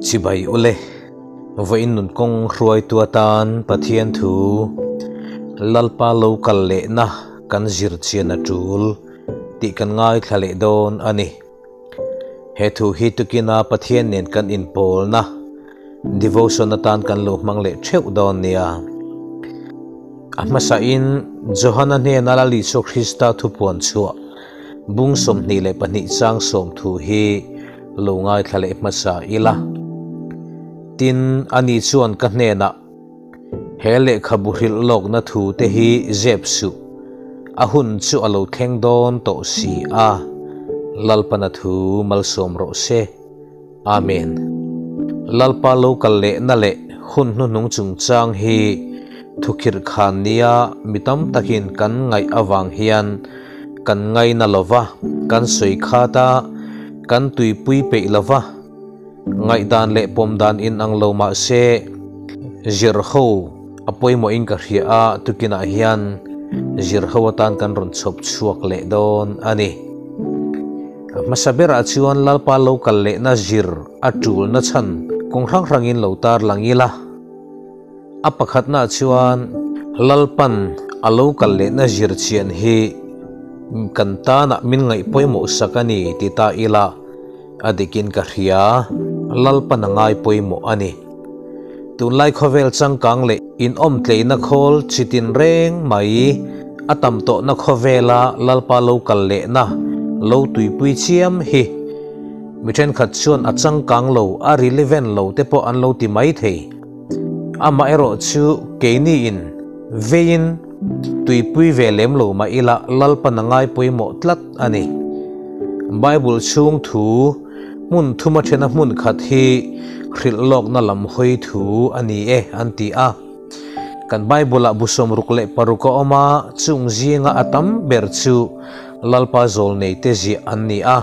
Chibai ule, vawiin nun kawng hruaitu atan Pathian thu Lalpa lo kal lehna kan zir chian a tul tih kan ngaithla leh dawn a ni. He thu hi tukina Pathian nen kan inpawlna devotion atan kan lo hmang leh theuh dawn nia. A hmasain Johana hnena Lal Isua Krista thupuan chhuah bung 22 chang sawm thu hi lo ngaithla leh hmasa ila. Tin, ani chuan ka hnenah, He lehkhabu hrilh lawkna thu te hi zep suh, a hun chu a lo thleng dawn tawh si a, Lalpana thu malsawm rawh se. Amen. Lalpa lo kal lehna leh hun hnuhnung chungchang hi thukhirh khan nia mi tam takin kan ngaih avang hian kan ngaina lova, kan sawi khat a, kan tuipui peih lova, Ngaihdan leh pawmdan in ang lo mah se, zir ho a pawimawhin ka hria a, tukinah hian zir ho atan kan rawn chhawp chhuak leh dawn a ni. A hmasa berah chuan Lalpa lo kal lehna zir a tulna chhan kawng hrang hrangin lo tar lang ila. A pakhatnaah chuan Lalpan a lo kal lehna zir chian hi kan tanah min ngaih pawimawh sak a ni ti ta ila, A dikin ka hria, Lalpan a ngai pawimawh a ni. Tunlai khawvel changkang leh inawmtleina khawl chi tin reng mai a tam tawhna khawvela Lalpa lo kal lehna lo tuipui chiam hi mi thenkhat chuan a changkang lo, a relevant lo te pawh an lo ti mai thei. Amaherawh chu keiniin veiin tuipui ve lem lo mah ila Lalpan a ngai pawimawh tlat a ni. Bible chhung thu hmun thuma thena hmun khat hi hrilh lawkna lam hawi thu a ni e an ti a. Kan Bible-ah bu 66 a awm a, chung zinga a tam ber chu Lalpa zawlneite ziah an ni a.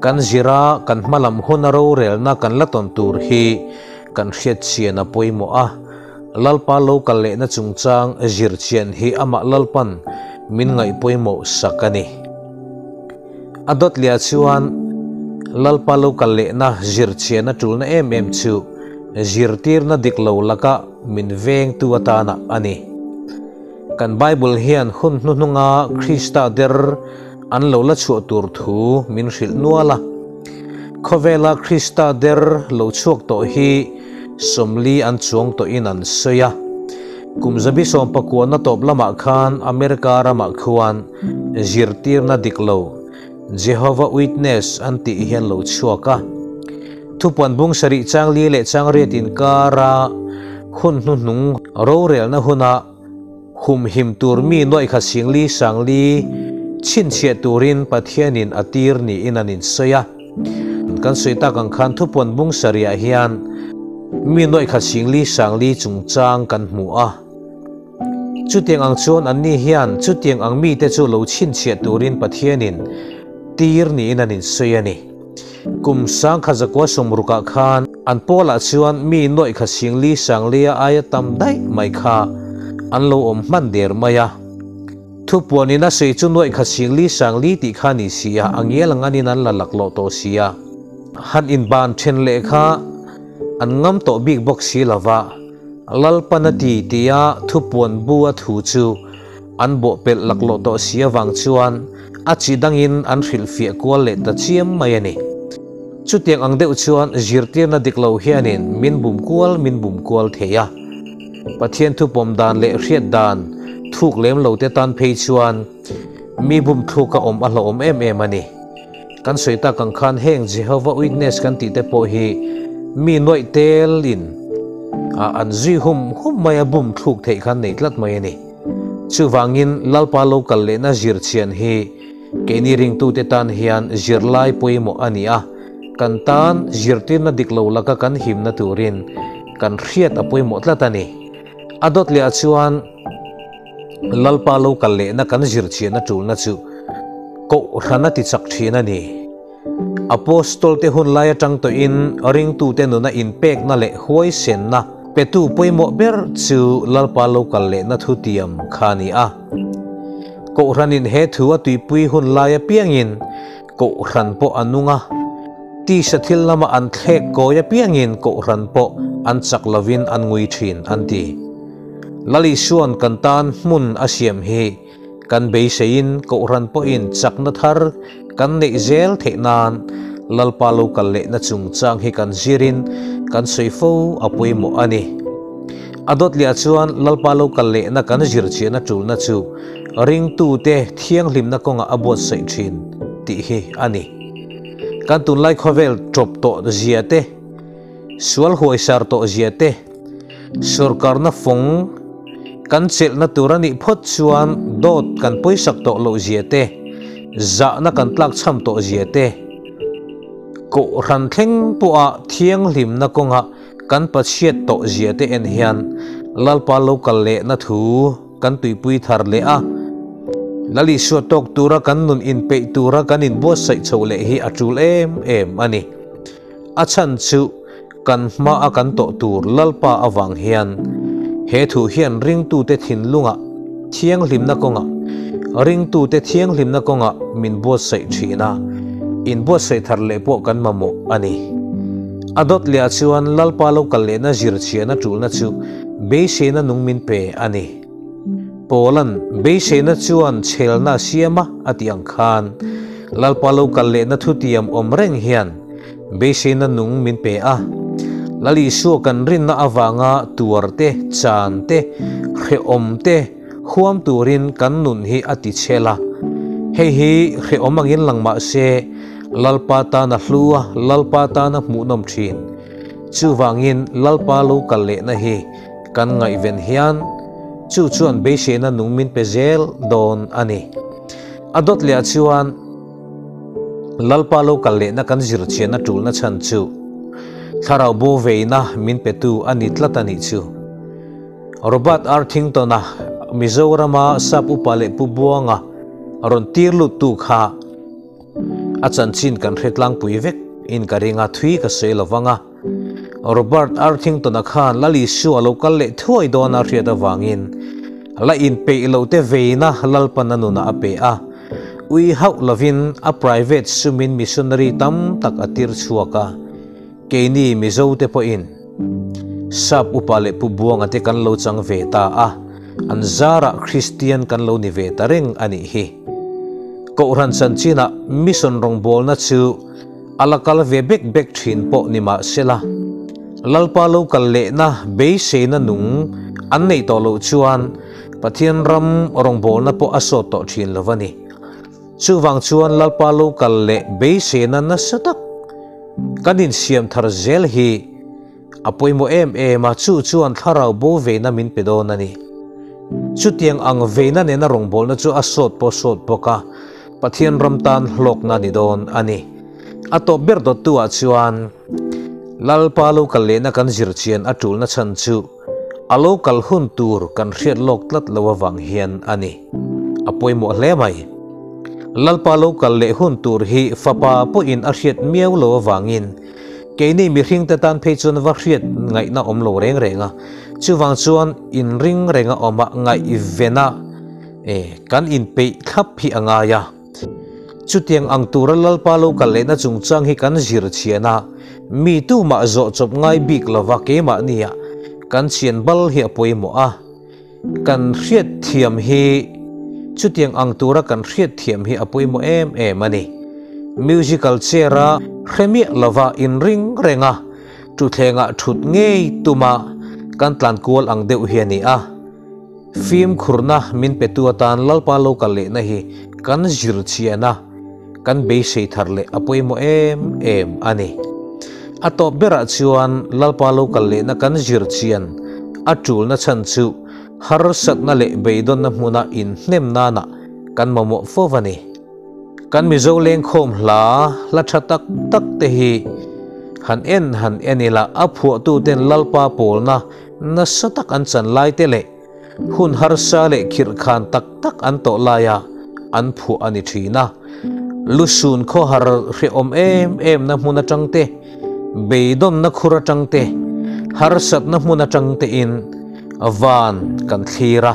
Kan zira kan hmalam huna rorelna kan la tawn tur hi kan hriat chian a pawimawh a. Lalpa lo kal lehna chungchang zir chian hi amah Lalpan min ngaih pawimawh sak a ni. A dawt leh ah chuan Lalpa lo kal lehna zir chian a tulna em em chu zirtirna dik lo laka min vengtu atana a ni. Kan Bible hian hun hnuhnunga Krista der an lo la chhuah tur thu min hrilh nual a. Khawvela Krista der lo chhuak tawh hi 40 an chuang tawhin an sawi a. Kum zabi sawmpakuana tawp lamah khan America ramah khuan zirtirna dik lo Jehovah Witness an tih hian lo chhuak a. Thupuan bung sarih chang li leh chang riat inkara hun hnuhnung rorelna huna humhim tur mi nuaih kha singli sangli chhinchhiah turin Pathianin a tir niin an insawi a. Kan sawi tak ang khan thupuan bung sarihah hian mi nuaih kha singli sangli chungchang kan hmu a. Chutiang ang chuan anni hian chutiang ang mite chu lo chhinchhiah turin Pathianin tir niin an insawi a ni. Kum sangkhat zakua sawmrukah khan an pawlah chuan mi nuaih kha singli sanglia aia tam daih mai kha an lo awm hman der mai a. Thupuanin a sawi chu nuaih kha singli sangli tih kha ni si a, a ngial ang anin an la laklawh tawh si a. Han inban then leh kha an ngam tawh bik bawk si lova, Lalpan a ti tia thupuan bu a thu chu an bawhpelh laklawh tawh si avang chuan a chi dangin an hrilhfiah kual leh ta chiam mai a ni. Chutiang ang deuh chuan zirtirna dik lo hianin min bum kual min bum kual thei a. Pathian thupawm dan leh hriat dan thuk lem lo te tan phei chuan mi bum thluk a awm a hlauhawm em em a ni. Kan sawi tak ang khan heng Jehovah Witness kan tih te pawh hi mi nuaih tel in an zui hum hum mai a bum thluk theih khan nei tlat mai a ni. Chuvangin Lalpa lo kal lehna zir chian hi keini ringtute tan hian zirlai pawimawh a ni a, kan tan zirtirna dik lo laka kan himna turin kan hriat a pawimawh tlat a ni. A dawt leh ah chuan Lalpa lo kal lehna kan zir chian a tulna chu Kohhran a ti chak thin a ni. Apostol te hun lai atang tawhin ringtute nuna inpekna leh huaisenna petu pawimawh ber chu Lalpa lo kal lehna thutiam kha a ni a. Kohhranin he thu a tuipui hun lai apiangin Kohhran pawh a nung a. Tisa thil lama an thlek kawi apiangin kohhran pawh an chak lovin an ngui thin an ti. Lal Isua'n kan tan hmun a siam hi kan beiseiin kohhran pawhin chakna thar kan neih zel theih nan Lalpa lo kal lehna chungchang hi kan zirin kan sawi fo a pawimawh a ni. A dawt leh ah chuan Lalpa lo kal lehna kan zir chiahna tulna chu ringtute thianghlimna kawngah a buatsaih thin tih hi a ni. Kan tunlai khawvel tawp tawh zia te, sual huaisar tawh zia te, sorkarna fawng kan chelhna tur a nih phawt chuan dawt kan pawisak tawh loh zia te, zahna kan tlakchham tawh zia te, kohhran thleng pawha thianghlimna kawnga kan pachhiat tawh zia te en hian Lalpa lo kal lehna thu kan tuipui thar leh a. Lal Isua tawk tura kan nun inpeih tura kan inbuatsaih chhoh leh hi a tul em em a ni. A chhan chu kan hma a kan tawh tur Lalpa avang hian he thu hian ringtute thinlungah thianghlimna kawngah ringtute thianghlimna kawngah min buatsaih thin a, inbuatsaih thar leh pawh kan mamawh a ni. A dawt leh ah chuan Lalpa lo kal lehna zirchhiahna tulna chu Beiseina nung min pe a ni. Paula'n beiseina chuan chhelna a siam a, a tih ang khan, Lalpa lo kal lehna thutiam awm reng hian beiseina nung min pe a. Lal Isua kan rinna avanga tuar te, chan te, hrehawm te huam turin kan nun hi a ti chhel a. Hei hi hrehawm angin lang mah se, Lalpa tan a hlu a, Lalpa tan a hmuhnawm thin. Chuvangin Lalpa lo kal lehna hi kan ngaihven hian chu chuan beiseina nung min pe zel dawn a ni. A dawt leh ah chuan Lalpa lo kal lehna kan zir chianna tulna chhan chu Thlarau bo veina min petu a ni tlat a nih chu. Robert Arthington-a Mizorama Sap Upa leh Pu Buanga rawn tir luttu kha A chanchin kan hre tlangpui vek in ka ring a, thui ka sawi lo vang a. Robert Arthington-a khan Lal Isua lo kal leh thuai dawn a hriat avangin la inpeih loh te veina Lalpan a nunah a pe a, ui hauh lovin a private sumin missionary tam tak a tir chhuak a, keini Mizo te pawhin Sap upa leh Pu Buanga te kan lo chang ve ta a, an zarah Kristian kan lo ni ve ta reng a nih hi. Kohhran chanchinah mission rawngbawlna chu a la kal ve bek bek thin pawh ni mah sela, Lalpa lo kal lehna beiseina nung an neih tawh loh chuan Pathian ram rawngbawlna pawh a sawt tawh thin lo a ni. Chuvang chuan Lalpa lo kal leh beiseina nasa tak kan insiam thar zel hi A pawimawh em em a, chu chuan thlarau bo veina min pe dawn a ni. Chutiang ang veina nena rawngbawlna chu a sawt pawh sawt bawk a, Pathian ram tan hlawkna ni dawn a ni. A tawp ber dawttu ah chuan Lalpa lo kal lehna kan zir chian a tulna chhan chu a lo kal hun tur kan hriat lawk tlat lo avang hian a ni. A pawimawh hle mai. Lalpa lo kal leh hun tur hi fapa pawhin a hriat miau lo avangin Keini mihringte tan phei chuan va hriat ngaihna awm lo reng reng a, chuvang chuan inring renga awma ngaihvena e kan inpeih thlap hi a ngai a. Chutiang ang tura Lalpa lo kal lehna chungchang hi kan zir chhian a, mi tumah zawh chawp ngai bik lova keimahnia kan chhian bal hi a pawimawh a. Kan hriatthiam hi chutiang ang tura kan hriatthiam hi a pawimawh em em a ni. Musical chair-a hre miah lova inring renga thutthlengah thut ngei tuma kan tlan kual ang deuh hi a ni a. Fimkhurna min petu atan Lalpa lo kal lehna hi kan zir chian a, kan beisei thar leh a pawimawh em em a ni. A tawp berah chuan Lalpa lo kal lehna kan zir chian a tulna chhan chu harsatna leh beidawnna hmuna inhnem nana kan mamawh fo a ni. Kan Mizo lengkhawm hla hla tha tak tak te hi han en han en ila a phuahtuten Lalpa pawlna nasa tak an chan lai te leh Hun harsa leh khirhkhan tak tak an tawh laia an phuah a ni thin a. Lusun khawhar hrehawm em em na hmun atang te, beidawnna khur atang te, harsatna hmun atang tein van kan thlir a,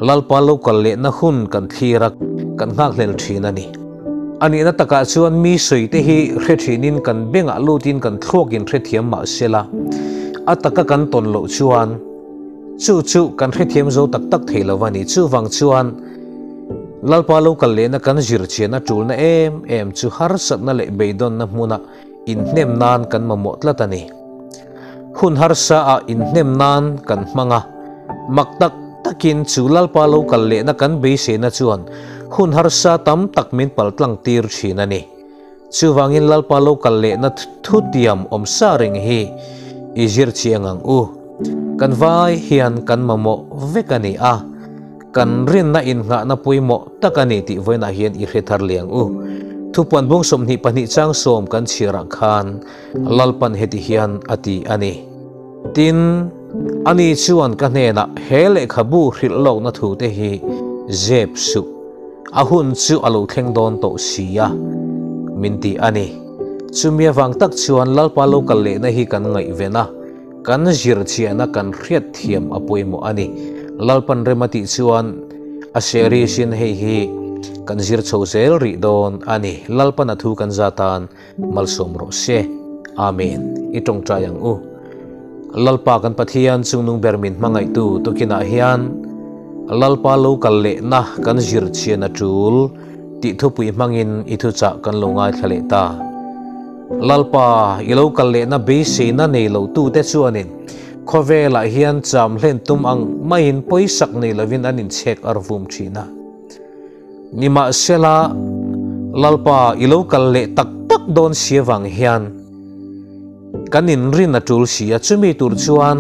Lalpa lo kal lehna hun kan thlir a, kan nghakhlel thin a ni. A nihna takah chuan mi sawi te hi hre thinin kan bengah lutin kan thluakin hrethiam mah sela, a taka kan tawn loh chuan chu chu kan hrethiam zo tak tak thei lo a ni. Chuvang chuan Lalpa lo kal lehna kan zir chian a tulna em em chu harsatna leh beidawnna hmuna inhnem nan kan mamawh tlat a ni. Hun harsa ah inhnem nan kan hmang a, mak tak takin chu Lalpa lo kal lehna kan beiseina chuan hun harsa tam tak min paltlang tir thin a ni. Chuvangin Lalpa lo kal lehna thutiam awm sa reng hi i zir chiang ang u. Kan vai hian kan mamawh vek a ni a, kan rinna innghahna pawimawh tak a ni tih vawiinah hian i hre thar liang u. Thupuan bung 22 chang sawm kan chhiarah khan Lalpan heti hian a ti a ni. Tin, ani chuan ka hnenah he lehkhabu hrilh lawkna thute hi zep suh, a hun chu a lo thleng dawn tawh si a, min ti a ni. Chumi avang tak chuan Lalpa lo kal lehna hi kan ngaihven a, kan zir chiahna kan hriat thiam a pawimawh a ni. Lalpan rem a tih chuan a series in hei hi kan zir chho zel rih dawn a ni. Lalpan a thu kan zat tan Malsawm rawh se. Amen. I tawngtai ang u. Lalpa kan Pathian chungnung ber min hmangaihtu tukinah hian Lalpa lo kal lehna kan zir chian a tul tih thupui hmangin i thuchah kan lo ngaithla leh ta. Lalpa i lo kal lehna beiseina nei lo tute chuanin khawvelah hian cham hlen tum ang maiin pawisak nei lovin an inchhek ar vum thin a. Nimahsela, Lalpa i lo kal leh tak tak dawn si avang hian kan inrin a tul si a, chumi tur chuan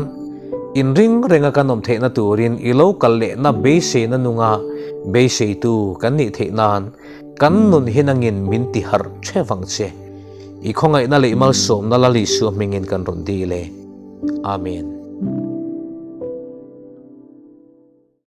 inring renga kan awm theihna turin i lo kal lehna beiseina nunga beiseitu kan nih theih nan kan nun hi nangin min ti harh theuh ang che. I khawngaihna leh i malsawmna Lal Isua hmingin kan rawn dil e. Amen.